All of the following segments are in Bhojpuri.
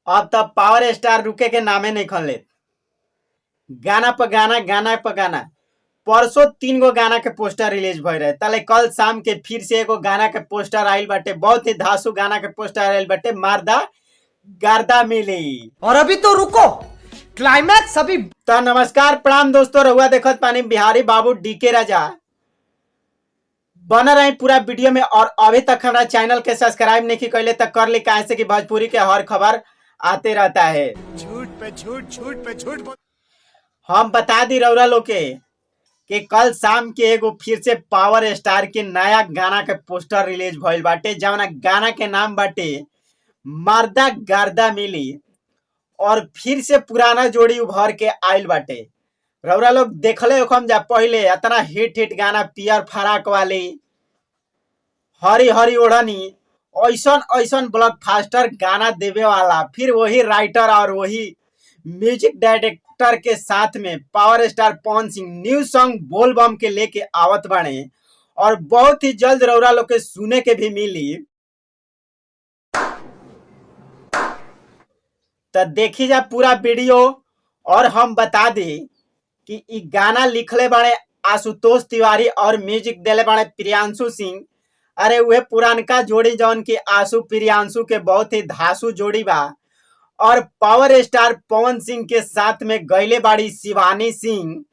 अब तब पावर स्टार रुके के नामे नहीं खन लेत। गाना पर गाना, गाना पर गाना। परसों तीन गो गाना के पोस्टर रिलीज भइल रहे, तले कल शाम के फिर से एगो गाना के पोस्टर आइल बाटे। बहुत ही धांसू गाना के पोस्टर आइल बाटे, मारदा गार्दा मिली। और अभी तो रुको, क्लाइमैक्स अभी। तो नमस्कार, प्रणाम दोस्तों, रहुआ देखत पानी बिहारी बाबू डीके राजा। बनल रही पूरा वीडियो में और अभी तक हमारा चैनल के सब्सक्राइब नहीं कैले तो कर ली, काहे से कि भोजपुरी के हर खबर आते रहता है। झूठ पे झूठ, झूठ पे झूठ। हम बता दी रौरा लोग के कि कल शाम के एगो फिर से पावर स्टार के नया गाना के पोस्टर रिलीज भइल बाटे, जवना गाना के नाम बाटे मारदा गार्दा मिली और फिर से पुराना जोड़ी उभर के आइल बाटे। रौरा लोग देखले हम जा पहले इतना हिट हिट गाना, पियर फराक वाली, हरी हरी ओढ़नी, ऐसन ऐसन ब्लॉकबस्टर गाना देवे वाला, फिर वही राइटर और वही म्यूजिक डायरेक्टर के साथ में power star Pawan Singh new song बोल बम के लेके आवत बाड़े और बहुत ही जल्द रौरा लोग के सुने के भी मिली। तो देखी जा पूरा वीडियो। और हम बता दी कि इ गाना लिखले बाड़े आशुतोष तिवारी और म्यूजिक देले बाड़े प्रियांशु सिंह। अरे, उहे पुरानका जोड़ी जौन की आशु प्रियांशु के बहुत ही धांसू जोड़ी बा। और पावर स्टार पवन सिंह के साथ में गैले बाड़ी शिवानी सिंह,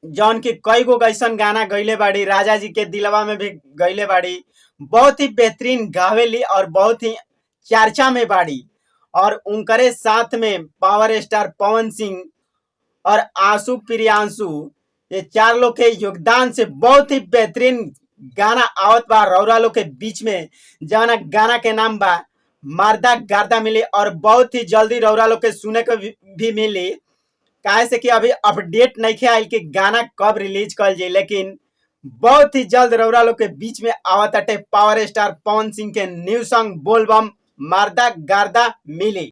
जौन की कई गो ऐसन गाना गैले बाड़ी, राजा जी के दिलवा में भी गैले बाड़ी। बहुत ही बेहतरीन गावेली और बहुत ही चर्चा में बाड़ी। और उनकरे साथ में पावर स्टार पवन सिंह और आंसू प्रियांशु, ये चार लोग के योगदान से बहुत ही बेहतरीन गाना आवत बा रौरा लोग के बीच में, जौना गाना के नाम बा मारदा गार्दा मिली। और बहुत ही जल्दी रौरा लोग के सुने के भी मिली, काहे से कि अभी अपडेट नहीं आयल कि गाना कब रिलीज कल जाई, लेकिन बहुत ही जल्द रौरा लोग के बीच में आवत अटे पावर स्टार पवन सिंह के न्यू सॉन्ग बोलबम मारदा गार्दा मिली।